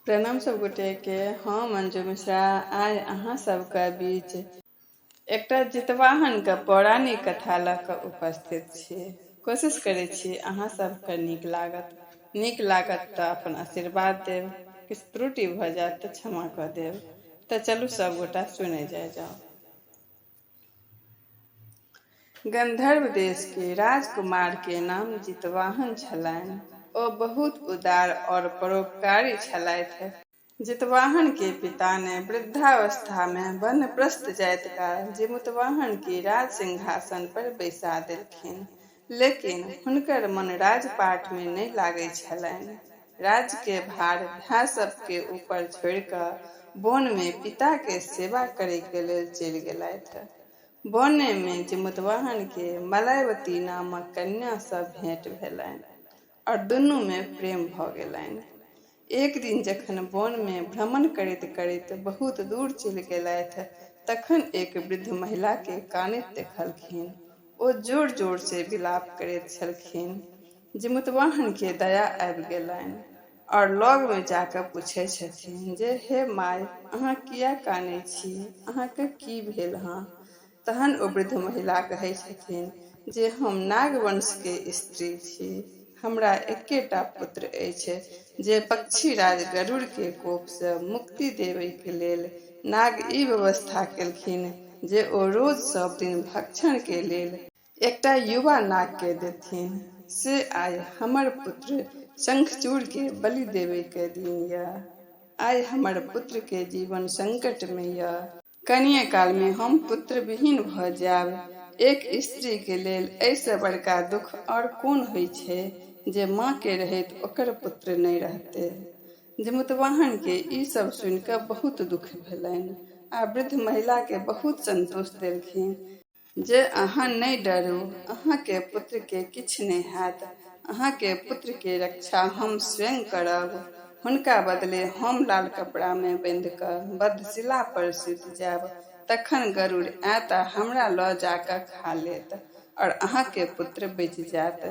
प्रणाम सब गोटे के, हम अंजू मिश्रा आइ अहाँ सबके बीच एकटा जितवाहन के पौराणिक कथा लऽ कऽ उपस्थित छी। कोशिश करै छी अहाँ सबके नीक लागत। नीक लागत तऽ अपन आशीर्वाद देब, किछु त्रुटि भऽ जायत तऽ क्षमा कऽ देब। तऽ चलू सब गोटा सुनै जाय जाउ। गंधर्व देश के राजकुमार के नाम जितवाहन छलनि। ओ बहुत उदार और परोपकारी छलथि। जितवाहन के पिता ने वृद्धावस्था मे वनप्रस्थ जाइत काल जिमुतवाहन के राज सिंहासन पर बैसा देलखिन। लेकिन हुनकर मन राजपाट मे नहि लागै छलनि। राज्य के भार भाय सब के ऊपर छोड़ि कऽ वन मे पिता के सेवा करै के लेल चलि गेलथि। वने मे जिमुतवाहन के मलयवती नामक कन्या सँ भेंट भेलनि और दुनू मे प्रेम भऽ गेलनि। एक दिन जखन वन मे भ्रमण करैत-करैत बहुत दूर चलि गेलथि तखन एक वृद्ध महिला के कानैत देखलखिन। ओ जोर-जोर से विलाप करैत छलखिन। जिमुतवाहन के दया आबि गेलनि और लग मे जा कऽ पूछै छथिन जे हे माय, अहाँ किया कानै छी? अहाँके की भेल हँ? तहन ओ वृद्ध महिला कहै छथिन जे हम नागवंश के स्त्री छी। हमरा एकेटा पुत्र अछि जे पक्षीराज गरुड़ के कोप सँ मुक्ति देबय के लेल नाग ई व्यवस्था केलखिन जे ओ रोज सब दिन भक्षण के लेल एकटा युवा नाग के देथिन। से आइ हमर पुत्र शंखचूड़ के बलि देबय के दिन यऽ। आइ हमर पुत्र के जीवन संकट मे यऽ। कनिये काल मे हम पुत्रविहीन भऽ जायब। एक स्त्री के लेल एहि सँ बड़का दुख आओर कोन होइ छै जे माँ के रहैत ओकर पुत्र नहि रहतै। जिमुतवाहन के ई सब सुनि कऽ बहुत दुख भेलनि आ वृद्ध महिला के बहुत संतोष देलखिन जे अहाँ नहि डरू, अहाँके पुत्र के किछु नहि हैत। अहाँके पुत्र के रक्षा हम स्वयं करब। हुनका बदले हम लाल कपड़ा मे बन्धि कऽ बद्धशिला पर सुति जायब। तखन गरुड़ आयत आ हमरा लऽ जा कऽ खा लेत और अहाँके पुत्र बचि जायत।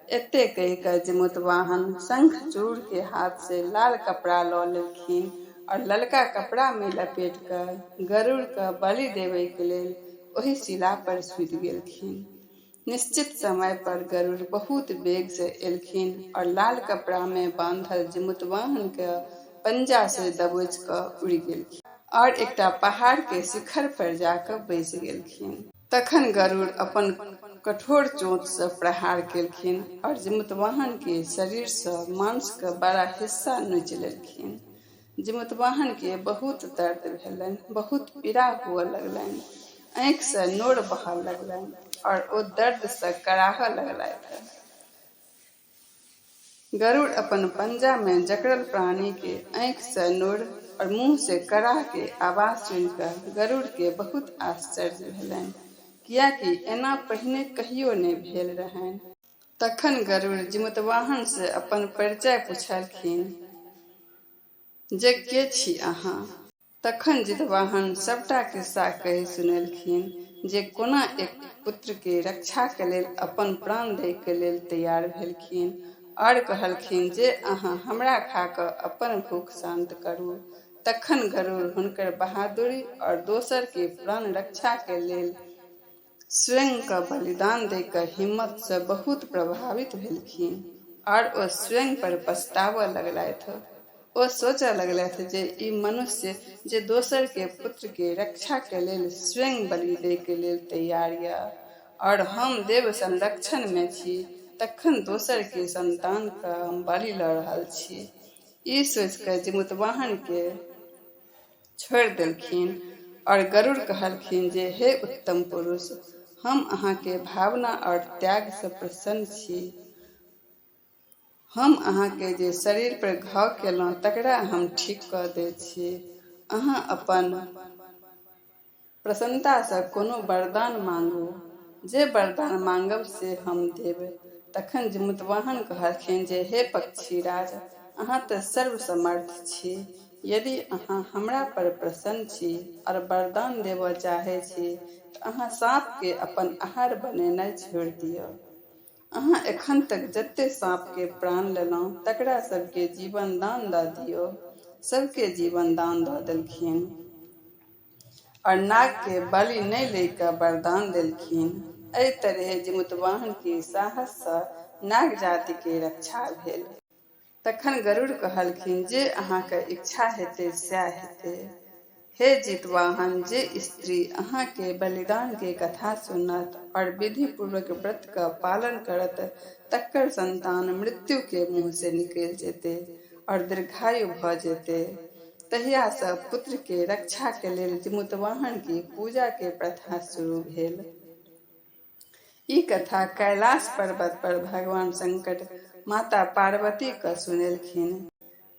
एते कहि कऽ जिमुतवाहन शंखचूड़ के हाथ से लाल कपड़ा लऽ लेलखिन और ललका कपड़ा मे लपेट कऽ गरुड़ के बलि देबय के लेल ओहि शिला पर सुति गेलखिन। निश्चित समय पर गरुड़ बहुत वेग से एलखिन और लाल कपड़ा मे बांधल जिमुतवाहन के पंजा से दबोचि कऽ उड़ि गेलखिन और एकटा पहाड़ के शिखर पर जा कऽ बैसि गेलखिन। तखन गरुड़ अपन कठोर चोंच सँ प्रहार केलखिन और जिमुतवाहन के शरीर सँ मांस के बड़ा हिस्सा नोचि लेलखिन। जिमुतवाहन के बहुत दर्द भेलनि, बहुत पीड़ा हुअ लगलनि, आँखि सँ नोर बहऽ लगलनि और ओ दर्द सँ कराहऽ लगलथि। गरुड़ अपन पंजा मे जकड़ल प्राणी के आँखि सँ नोर और मुँह सँ कराह के आवाज सुनि कऽ गरुड़ के बहुत आश्चर्य भेलनि, कियाकि एना पहिने कहियो नहि भेल रहनि। तखन गरुड़ जिमुतवाहन सँ अपन परिचय पुछलखिन जे के छी अहाँ? तखन जितवाहन सबटा किस्सा कहि सुनेलखिन जे कोना एक पुत्र के रक्षा के लेल अपन प्राण दै के लेल तैयार भेलखिन और कहलखिन जे अहाँ हमरा खा कऽ अपन भूख शांत करू। तखन गरुड़ हुनकर बहादुरी और दोसर के प्राण रक्षा के लेल स्वयं क बलिदान दै क हिम्मत स बहुत प्रभावित भेलखिन आर ओ स्वयं पर पछताबऽ लगलथि। ओ सोचऽ लगलथि जे ई मनुष्य जे दोसर के पुत्र के रक्षा के लेल स्वयं बलि दै के लेल तैयार यऽ और हम देव संरक्षण मे छी तखन दोसर के संतान क हम बलि लऽ रहल छी। ई सोचि कऽ जिमुतवाहन के छोड़ि देलखिन आओर गरुड़ कहलखिन जे हे उत्तम पुरुष, हम अहाँके भावना आओर त्यागसँ प्रसन्न छी। हम अहाँके जे शरीर पर घाव केलहुँ तकरा हम ठीक कऽ दैत छी। अहाँ अपन प्रसन्नतासँ कोनो वरदान माँगू। जे वरदान माँगब से हम देब। तखन जिमुतवाहन कहलखिन जे हे पक्षीराज, अहाँ तऽ सर्वसमर्थ छी। यदि अहाँ हमरा पर प्रसन्न छी और वरदान देबऽ चाहै छी तऽ अहाँ साँपकेँ अपन आहार बनेनाइ छोड़ि दिअ। अहाँ एखन तक जते साँपके प्राण लेलहुँ तकरा सभकेँ जीवनदान दऽ दियौ। सबके जीवन दान दऽ देलखिन और नाग के बलि नहि लय कऽ वरदान देलखिन। एहि तरहे जीमूतवाहन के साहस सँ नाग जाति के रक्षा भेल। तखन गरुड़ कहलखिन जे अहाँक इच्छा हेतै सैह हेतै। हे जितवाहन, जे स्त्री अहाँ के बलिदान के कथा सुनत और विधिपूर्वक व्रत क पालन करत तकर संतान मृत्यु के मुँह से निकलि जेतै और दीर्घायु भ जेतै। तहिया सँ पुत्र के रक्षा के लेल जीमूतवाहन के पूजा के प्रथा शुरू भेल। ई कथा कैलाश पर्वत पर भगवान शंकर माता पार्वती क सुनेलखिन।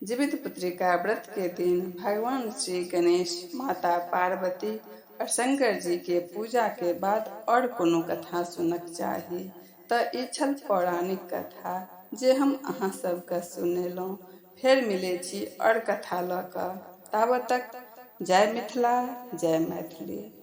जीवित्पुत्रिका व्रत के दिन भगवान श्री गणेश, माता पार्वती और शंकर जी के पूजा के बाद और कोनो कथा सुनक चाही। त ई छल पौराणिक कथा जे हम अहाँ सब के सुनेलहुँ। फेर मिलै छी और कथा ल क। ताबत तक जय मिथिला, जय मैथिली।